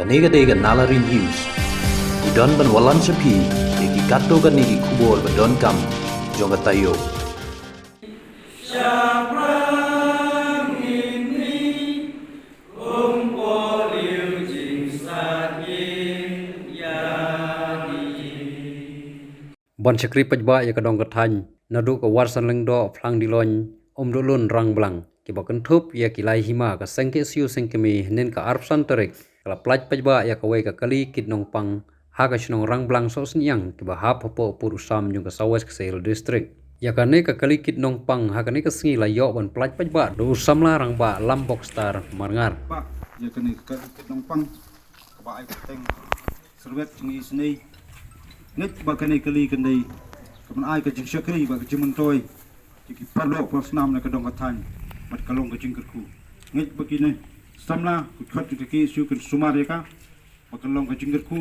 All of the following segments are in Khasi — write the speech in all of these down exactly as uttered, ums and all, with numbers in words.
Kane ka dei ka Nalari News. Ngi don ban wallam sha phi ïa ki katto katne ki khubor ba donkam jong ka taïew. Ban shakri paidbah ïa ka dong ka thaiñ, naduh ka Warsan Lyngdoh, Phlang Diloin, Umduhlun, Rangblang, kiba kynthup ïa ki lai hima ka seng K S U seng kmie, hynnin ka arphew san tarik ka la pyllait paidbah ïa kawei ka kali kit nongpang ha ka shnong Rangblang Sohsynñiang, kiba hap hapoh pud u sam jong ka South West Khasi Hills District. Ïa kane ka kali kit nongpang ha kane ka sngi la ïoh ban pyllait paidbah da u samla rangbah Lambokstar Marngar. Ba ïa kane ka kali kit nongpang kaba ai kyrteng Syrwet Jngi Snei. Ngeit ba kane ka kali kan dei kaban ai ka jingshakri bad ka jingmyntoi ïa ki paralok parasnam na ka dong ka thaiñ, bad ka long ka jingkyrkhu. Ngeit ba kine samla, ki khot jong ka K S U kin sumar ïa ka, ba kan long ka jingkyrkhu,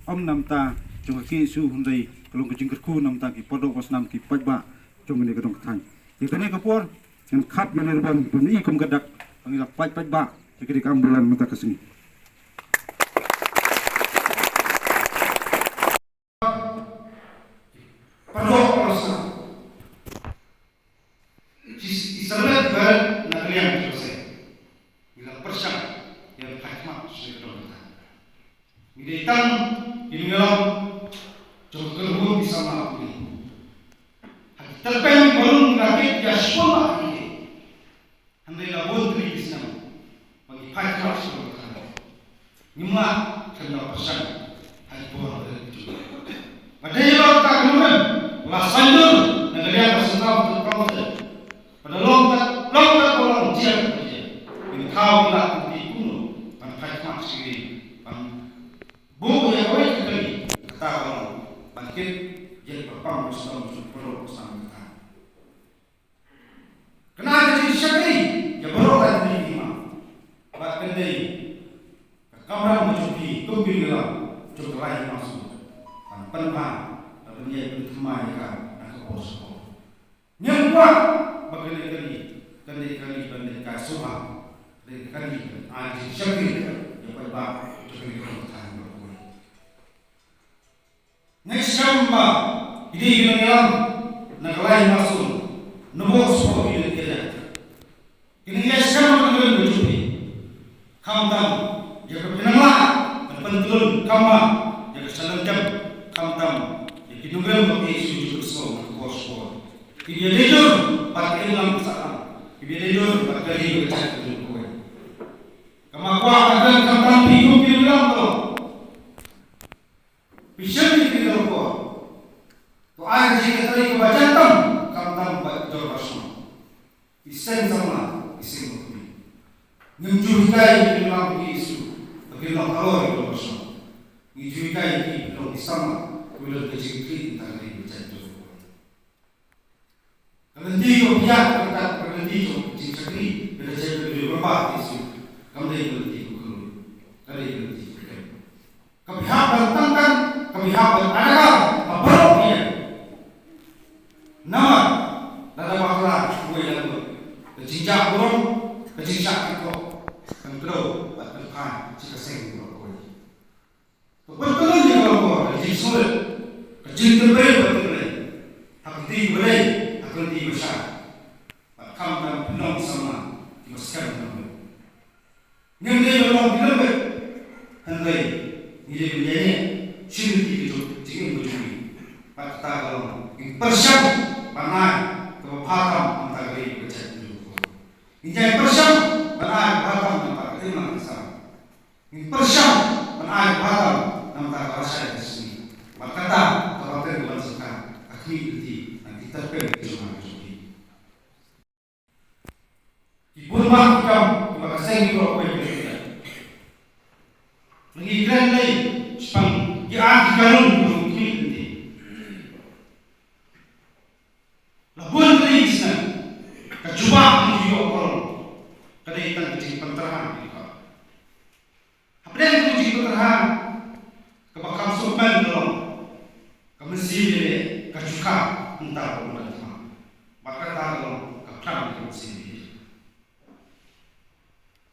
ym na bynta jong ka K S U hynrei ka long ka jingkyrkhu na bynta ki paralok parasnam, ki paidbah jong kane ka dong ka thaiñ. Ïa kane ka por ngan khap ïa lade ruh ban ïohi kum ka dak ba ngi la pyllait paidbah ïa kane ka umbrella mynta ka sngi. Paralok parasnam, ki, ki samla baroh na ka liang jong ka seng, ngi la pyrshang ïa ka khmat sha ka dong ka thaiñ. Ngi dei tang ki nongïalam jong ka kynhun ki samla pule. Ha ki tyrpeng ba rung ngi la kit ïa shiphew bak ki, hynrei la bun tylli ki snem ba ngi phai khmat sha ka dong ka thaiñ. Ngim lah khlem da pyrshang ha ki por ba rit ki jong ngi. Ba dei ba kata ka nongrim la saiñdur na ka liang ka Central Student Council. Ba da long kat, long kat ba long, jia kat ba jia, ngin thaw ïa la ka lynti kumno ban phai khmat sha ki, ban buh ïa kawei ka kali, kata ka long ban kit ïa ka pang ka sdang jong ki paralok parasnam kata. Kan ai ka jingshakri ïa baroh ka jingim, bad kan dei ka kamram ka jong phi kum ki nongïalam jong ka Lai Hima Sur ban pynbha, ban pynïaid pynthymmai ïa ka na ka por sha ka por. Ngim kwah ba kane ka kali kan dei ka kali ban lehkai sngewbha, ka dei ka kali ban ai jingshakri ïa paidbah jong kane ka thaiñ baroh kawei. Ngi sngewbha ïa ki nongïalam na ka Lai Hima Sur, na bor sngewbha ïa ki. Ki nongïalam na ka Lai Hima Sur, khamtam ïa ka pynlong la ka pyntlun, khamtam ïa ka shalynjem, khamtam ïa ki nongïalam ba ki ïa sngewbha na ka bor sngewbha. Ki ïa dei jur bad ki nongïalam sa, ki ïa dei jur bad ka ri ka jaid ka jong ka wei. Kama kwah ka kren khamtam phi kum ki nongïalam to. Phi shem ïa kine ki por. To ai ka jingïatrei kaba jantam, khamtam ba jor ba shnong. Ki seng samla, ki seng bakhuid. Ngim ju hikai ïa ki nongïalam K S U ba kin long halor ïa ka jor ba shnong. Ngi ju hikai ïa ki ba kin long ki samla kiba don ka jingkit tang ri ba jan jong. Ka lynti kaba biang, ka, ka lynti jong ka jingshakri, ka lynti jong ka jingshakri, kam dei ka lynti kaba khlur, ka dei ka lynti kaba kem. Ka biang ban tangkang, ka biang ban adakar ha baroh ki. Namar lada bakla, wei lada ka jingjah burom, ka jingjah kynkoh kan kdew bad kan phai sha ka seng baroh kawei. Ka pyntlun ïa ka longkor, ka jingsngewrit, ka jingtymmen bad ka tymmen ha ka lynti ba dei, ha ka lynti ba shai. Bad khamtam pynlong samla kiba skhem. Ngim dei ban long ki lyngbet, hynrei ngi dei ban ïaineh sha ki lynti ka jong, jingim ka jong ngi. Bad kata ka long, ngin pyrshang ban ai kaba bha tam na ka bynta ka ri ka jaid ka jong ngi. Ngin ïai pyrshang ban ai kaba bha tam na ka bynta ka imlang ka sam. Ngin pyrshang ban ai kaba bha tam na ka bynta ka lashai ka sngi. Bad kata kaba kyrpang ban sngewthuh, ka khmih lynti na ki tyrpeng ki jong nga ki jong phi. Ki bun bha ki kam kiba ka seng baroh kawei ka jong ngi. Ngi kren lei shaphang ki aiñ ki kanun kiba khmih lynti. La bun tylli ki snem ka jubab ngi ju ïoh baroh ka dei tang ka jingpyntrah ïa ka. Hapdeng ka jingpyntrah kaba kham sngewkmen ka long ka mynsiem ïa leh, ka jukha, mynta ba ym don thma. Bad kata ka long ka phram ïa ka mynsiem ïa leh.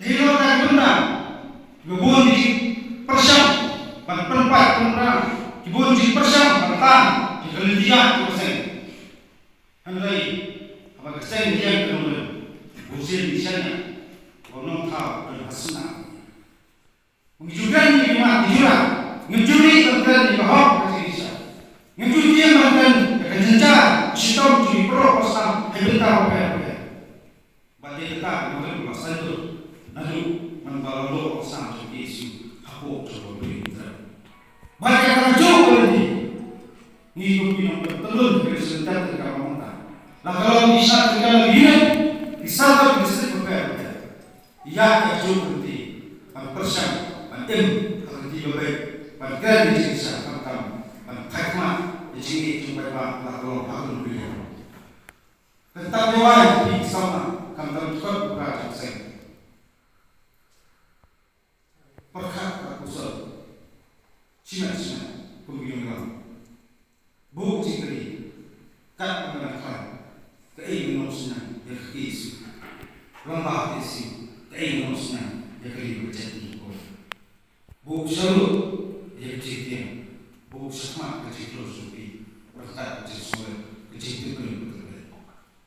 Dei na kata ka bynta ba bun ki Ki bun jingpyrshang ban tan ïa ka lynti ïaid jong ka seng. Hynrei haba ka seng ka ïeng ka nongrim, bun sien ki seng ïa ka nongthaw ka hasna. Ngi ju kren ïa ki mat ki jura, ngi ju ri ban kren ïa ka hok ka jingshisha. Ngi ju tieng ban kren ïa ka jynjar shitom jong ki briew ba sam ha ki bynta bapher bapher. Bad dei kata ka nongrim ba saitur naduh mynba la long ka sam jong ki issue hapoh jong ka ri Israel. Bad ïa ka juh ka lynti ngi kum ki nongpyntyllun ka saitur ka ba mynta la ka long ki saitur ka la ki unit, ki saitur ki district bapher bapher. Ïa ka juh ka lynti ban pyrshang ban im ha ka lynti ba beit ban kren ïa ka jingshisha khamtam ban thait khmat ïa ka jingngeit jong u paidbah la ka long ha ka lynti. Kyntab lehwai ïa ki samla khamtam ki khot u Kra jong ka seng. Pyrkhat ka kusot shimet shimet kum ki nongïalam. Buh jingkylli kat ba nga dang khlaiñ, kaei nga nang synñiang ïa ka K S U? Lyngba ka K S U kaei nga nang synñiang ïa ka ri bad ka jaitbynriew? Buh sharum ïa ka jingtieng, buh shakhmat ka jingkloi jong phi, ryngkat ka jingsngewrit, ka jingtip kylli ka jingkylli.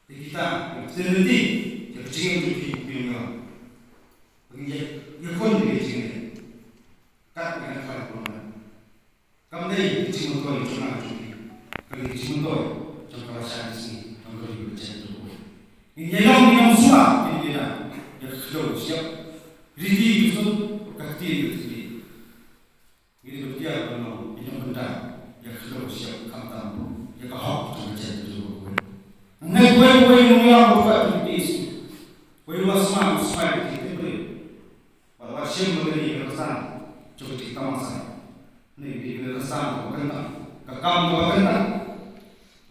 Ïa kita, ïa kita lynti ïa ka jingim jong phi, phi ïa, ïa khun ïa ka jingim. Kat ïa ka jingim. Kam dei ka jingmyntoi jong nga jong phi, ka dei ka jingmyntoi jong ka lasha ka sngi, jong ka ri bad ka jaitbynriew. Ngin ïa long ki nongsuba, ngin ïa, ïa ka kdew shyiap, riti ka sun, ka ktien ka ktien. Ngi dei ban kiar ban long ki nongbynta ïa ka kdew shyiap khamtam ïa ka hok jong ka jaitbynriew kawei. Ngi dei kawei kawei nongïalam ba ka jong ka K S U. Kawei ba sma, sma ïa ka jaitbynriew. Bad wat shim ba ka dei ka rta jong ka jingtamasa. Ngi dei ka rta kaba kyntang, ka kam kaba kyntang.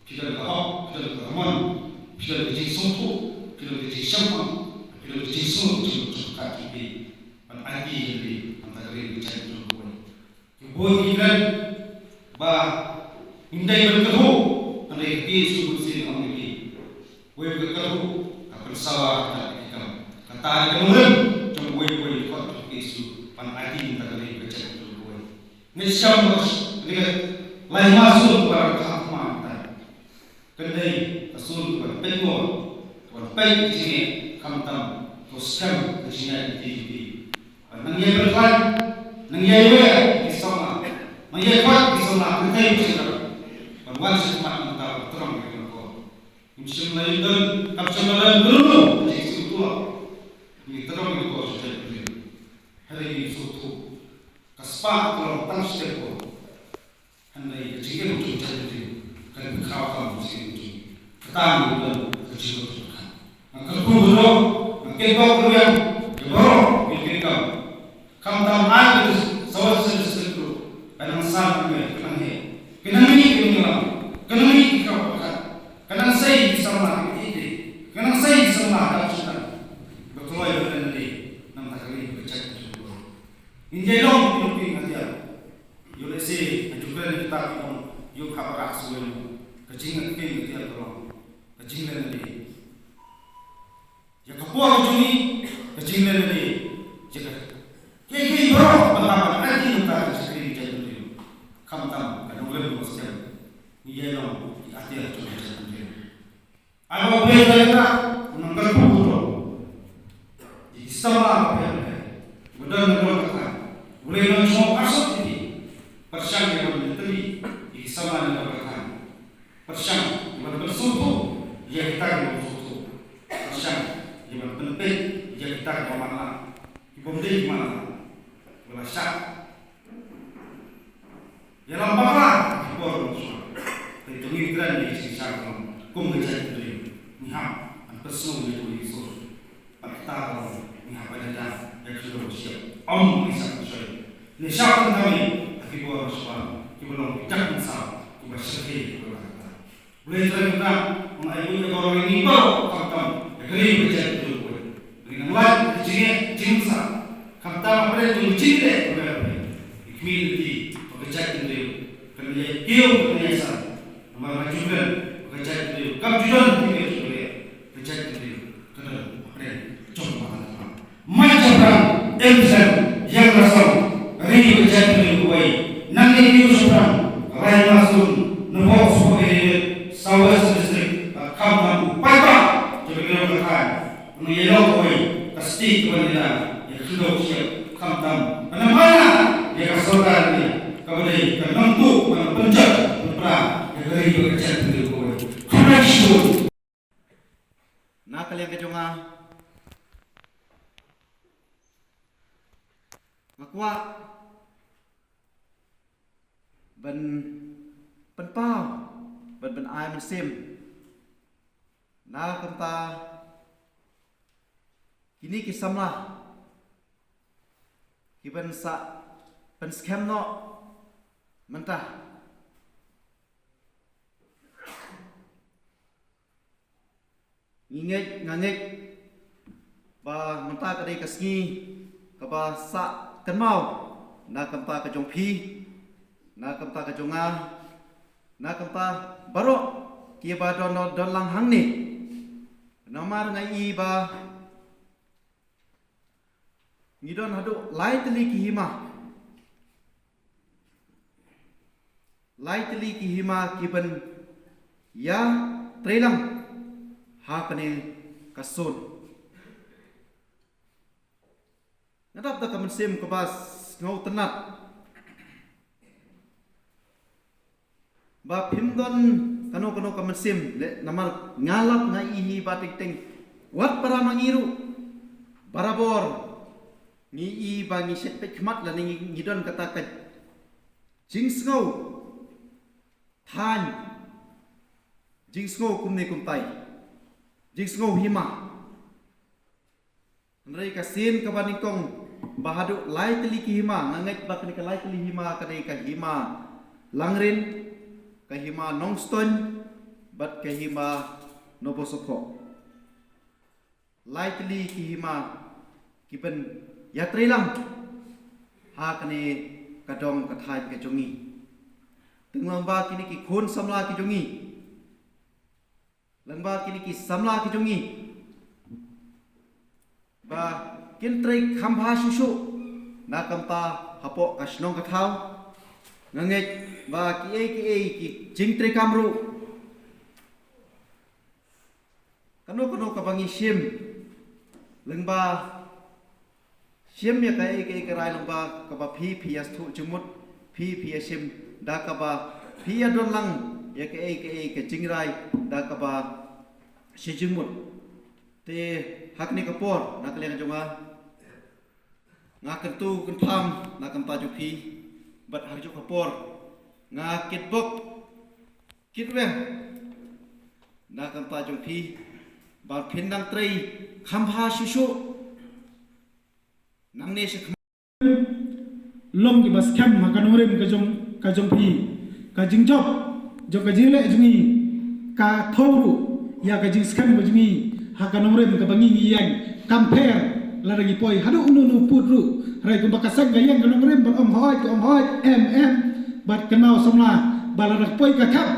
Phi don ka hok, phi don ka mon, phi don ka jingsngewthuh, phi don ka jingshemphang, phi don ka jingsngew jingmut jong ka jong phi. Ban aiti ïa phi, ban ta ka ri ka jaitbynriew kawei. Ki bun ki kren ba ngim dei ban kyrhuh, hynrei ka K S U shisien ong ïa phi. Wei ka kyrhuh ka pynsawa ka ta ki kam. Kata ka nongrim jong uwei pa uwei ka K S U ban aiti ïa ka ri ka jaitbynriew kawei. Ngin shem ba ka, ka lai ma sur ba ka hap ma ka ta. Kane ka sur kaba peit ko, kaba peit ka jingeh khamtam ka skhem ka jingeh ïa ki, ïa ki. Nang ïai pyrkhat, nang ïai wer ki samla, nang ïai khot ki samla, nang ïai pyrkhat. Ban wan sha khmat nangta ban tyrong ïa ki nongkor. Ngim shym la ïoh don, kam shym la don kano kano ka jingsngewthuh. Ngi tyrong ïa ki nongkor sha jaitbynriew. Hynrei ngi sngewthuh ka spah ka long tang shisien ko. Hynrei ka jingim jong ka jaitbynriew kan pynkhraw tam ka jingim jong ngi. Kata ngi don ka jingim jong ka. Nga kyrkhu baroh, nga kyrkhu baroh, ïa baroh ïa ki kam. Khamtam ai ka sawa sa ka sdang ka nang san ka me ka nang he. Ka nang ni ka nang lam. Ka nang ni ka ka ka. Ka nang sei ki samla ka ite. Ka nang sei ki samla ka chuta. Ba kloi ba nang ni. Nang ta ka ri ka jaitbynriew. Ngin ïa long ki long ki nga tia. Ïoh lehse nga ju kren ïa kita ki ong ïoh khapra suwei mo. Ka jingïakhun ka tiar ka long ka jinglen lade. Ïa ka por ka jong ngi ka jinglen lade. Ïa ka kiei kiei baroh ba ka ban aiti nangta ka shakri ka jaitbynriew. Khamtam ka nongrim ka skhem. Ngi ïa long ki atiar jong ka jaitbynriew. Ai ba U Blei Trai Kynrad un nang kyrkhu baroh ïa ki samla bapher bapher ba don na ka thaiñ. U Blei un nang sngewbha arsut ïa ki. Pyrshang ïa ban pyntylli ïa ki samla na ka thaiñ. Pyrshang ïa ban pynsngewthuh ïa kita kiba sngewthuh. Pyrshang ïa ban pynpeit ïa kita kiba matlah, ki bym dei ki matlah, kiba la shah. Ïalam bakla ki por mynshuwa. Te to ngi kren ïa ka jingshisha kum ka jaitbynriew. Ngi hap ban pynsngew ïa u Jisu. Bad kata ka long ngi hap ban ïada ïa ka khlem shyiap. Ym ngi shah mynshuwa. Ngi shah ban kynmaw ha ki por mynshuwa kiba long ki dak mynsiem kiba shyrkhei kiba la kata. Blei Trai Kynrad un ai buit ïa baroh ngi baroh khamtam ïa ka ri ka jaitbynriew. Ngi nang lait ka jingeh jingmynsiem khamtam hapdeng jong ka jingeh ka ri. Ngi khmih lynti ba ka jaitbynriew kan ïai kiew kan ïai san. Namar nga ju kren ba ka jaitbynriew kam ju don ha ka jingeh ka jaitbynriew ka don hapdeng jong ka. Mai Japran, Emsen, Yang Rasong, ri ka jaitbynriew kawei, Nangne ki ïew shaphrang, Raima Zone, Nongpoh Sub Area, South West District, ka kham tam u paidbah jong ka ïew ka thaiñ. Ngi ïa long kawei ka state kaba ngi la ïa khyndew shep, kham tam ba nang ai ïa ka sorkar ne kaba dei ka nongtuh, ka nongpynjot pynpra ïa ka ri bad ka jaitbynriew kawei. Khublei shibun. Na ka liang ka jong nga, nga kwah ban pynpaw, ban pyn-ai mynsiem na ka bynta kine ki samla kiban sa pynskhem noh mynta. Ngi ngeit, nga ngeit ba mynta ka dei ka sngi kaba sah kynmaw na ka bynta ka jong phi, na ka bynta ka jong nga, na ka bynta baroh kiba don, don lang hangne. Namar nga i ba ngi don haduh lai tylli ki hima. Lai tylli ki hima kiban ïa trei lang ha kane ka zone. Nga dap da ka mynsiem kaba sngewtynnat ba phim don kano kano ka mynsiem, namar nga lap nga i hi ba teng teng wat para ma ngi ruh barabor ngi i ba ngi shet peit khmat lane ngi, ngi don kata ka jingsngew thaiñ, jingsngew kumne kumtai, jingsngew hima. Hynrei ka sien kaba nyngkong ba haduh lai tylli ki hima, nga ngeit ba kane ka lai tylli hima ka dei ka hima Langrin, ka hima Nongstoiñ bad ka hima Nobosohphoh. Lai tylli ki hima kiban ïa trei lang ha kane ka dong ka thaiñ ka jong ngi. Teng lang ba kine ki khun samla ki jong ngi, lang ba kine ki samla ki jong ngi ba kin trei kham bha shuh shuh na ka bynta hapoh ka shnong ka thaw. Nga ngeit ba kiei kiei ki jingtrei kam ruh, kano kano kaba ngi shim, lang ba shim ïa kaei kaei ka rai lang ba kaba phi, phi ïa sngewthuh jingmut, phi, phi ïa shim da kaba phi ïa don lang ïa kaei kaei ka jingrai da kaba shi jingmut. Te ha kane ka por na ka liang jong nga, nga kyntu kynpham na ka bynta jong phi bad ha kajuh ka por nga kitbok kitrwiang na ka bynta jong phi ba phin nang trei kham bha shuh shuh nangne sha khmat. Long kiba skhem ha ka nongrim ka jong, ka jong phi. Ka jingjop jong ka jingleh jong ngi ka thew ruh ïa ka jingskhem ka jong ngi ha ka nongrim kaba ngi, ngi ïeng kam pher lada ngi poi haduh uno uno u pud ruh. Hynrei kumba ka seng ka ïeng ka nongrim ban ong hooid ka ong hooid, em em, bad kynmaw samla ba lada ka poi ka khap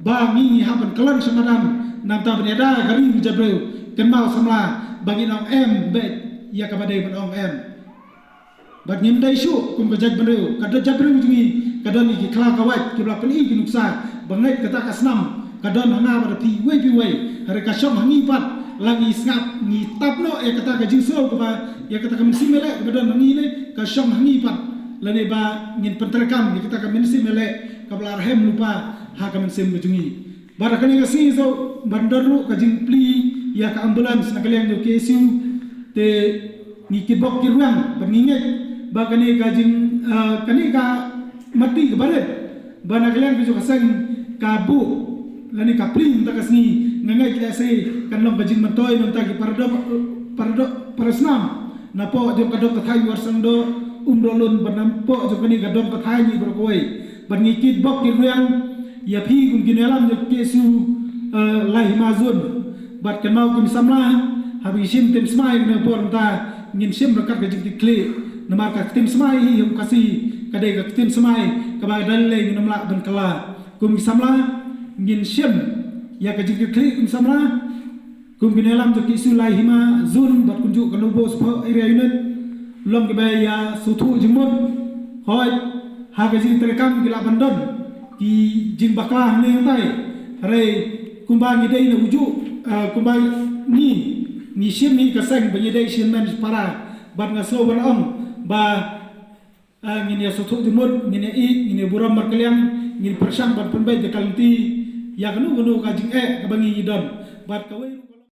ba ngi, ngi hap ban khlong sha madan, namar ban ïada ka ri ka jaitbynriew. Kynmaw samla ba ngin ong em bad ïa kaba dei ban ong em. Bad ngim dei shuh kum ka jaitbynriew, ka jaitbynriew jong ngi ka don ïa ki khla ka wait kiba la pyni ki nuksa ba ngeit kata ka snam ka don ha nga bad phi iwei pa iwei. Hynrei ka shong ha ngi pat, la ngi sngap ngi tap noh ïa kata ka jingsngew kaba, ïa kata ka mynsiem ïaleh kaba don ha ngi ne ka shong ha ngi pat. Lane ba ngin pyntreikam ïa kata ka mynsiem ïaleh kaba la rhem lypa ha ka mynsiem ka jong ngi. Bad ha kane ka sngi shuh ban don ruh ka jingplie ïa ka ambulance na ka liang jong K S U. Te ngi kitbok kitrwiang bad ngi ngeit ba kane ka jing, eh, kane ka mati kaba rit ba na ka liang ka jong ka seng ka buh lane ka plie mynta ka sngi. Nga ngeit lehse kan long ka jingmyntoi na bynta ki para doh, para doh, para snam napoh jong ka dong ka thaiñ Warsangdoh, Umdohlun bad napoh jong kane ka dong ka thaiñ baroh kawei. Bad ngi kitbok kitrwiang ïa phi kum ki nongïalam jong K S U, eh, Laihima Zone. Bad kynmaw kum ki samla, haba ngi shim ktien smai kane ka por mynta, ngin shim ryngkat ka jingkitkhlieh. Namar ka ktien smai hi ha Khasi ka dei ka ktien smai kaba da lei ngin ym lah ban kylla. Kum ki samla ngin shim ïa ka jingkitkhlieh kum ki samla. Kum ki nongïalam jong K S U Laihima Zone bad kumjuh ka Nobosohphoh Area Unit, long kiba ïa sngewthuh jingmut. Hooid, ha ka jingtrei kam ki lah ban don ki jingbakla hangne hangtai. Hynrei kumba ngi dei na uju, eh, kumba ngi ngi shim hi ka seng ba ngi dei shen men para bad nga sngew ban ong ba, eh, ngin ïa sngewthuh jingmut, ngin ïa ïeit, ngin ïa burom markylliang, ngin pyrshang ban pynbeit da ka lynti ïa kano kano ka jingeh kaba ngi don. Bad kawei